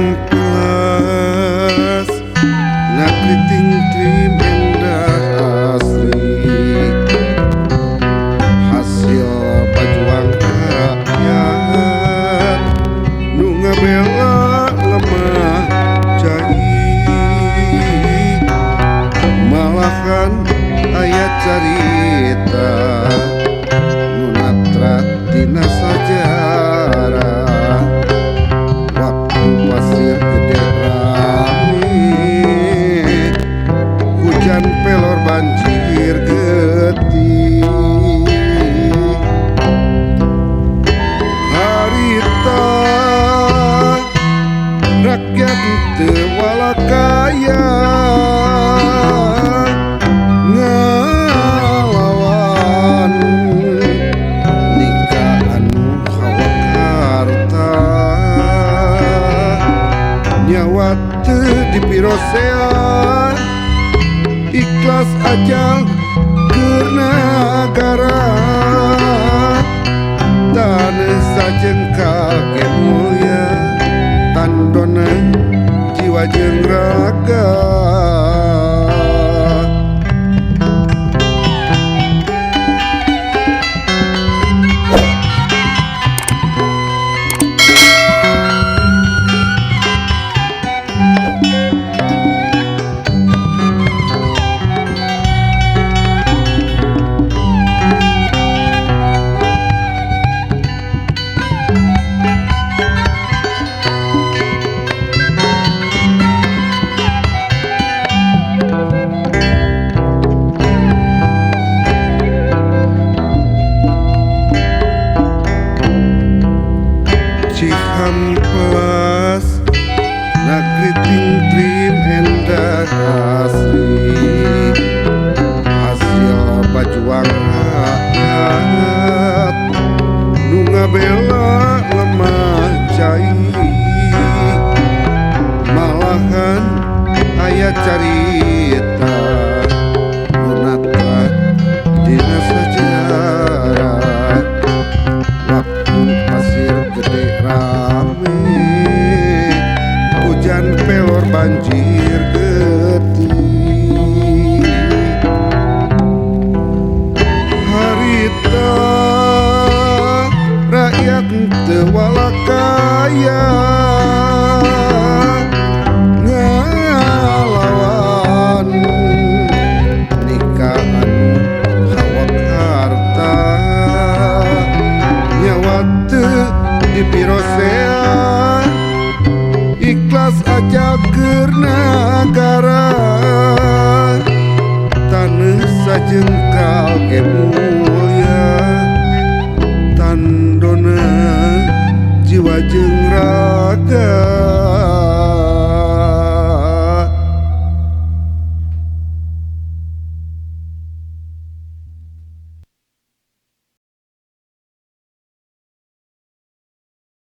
Cihampelas nakriting trim endah asri, hasil pajuang rakyat nu ngabela lemah cai, malahan aya carita nu natra tina sajarah. Pasir gede rame, hujan pelor banjir getih. Harita rakyat teu walakaya ngalawan nikah anu hawakarta. Nyawa teu dipirosea, ikhlas ajal keur nagara. Taneuh sajengkal ge mulya, tandona jiwa jeung raga. Cihampelas nakriting trim endah asri, hasil pajuang rakyat nu ngabela lemah cai, malahan aya carita nu natra dina sajarah. Waktu pasir gede rame, hujan pelor banjir getih. Harita rakyat teu walakaya ngalawan nikah anu hawakarta. Nyawa teu dipirosea, ikhlas aja keur nagara. Taneuh sajengkal ge mulya, tandona jiwa jeung raga.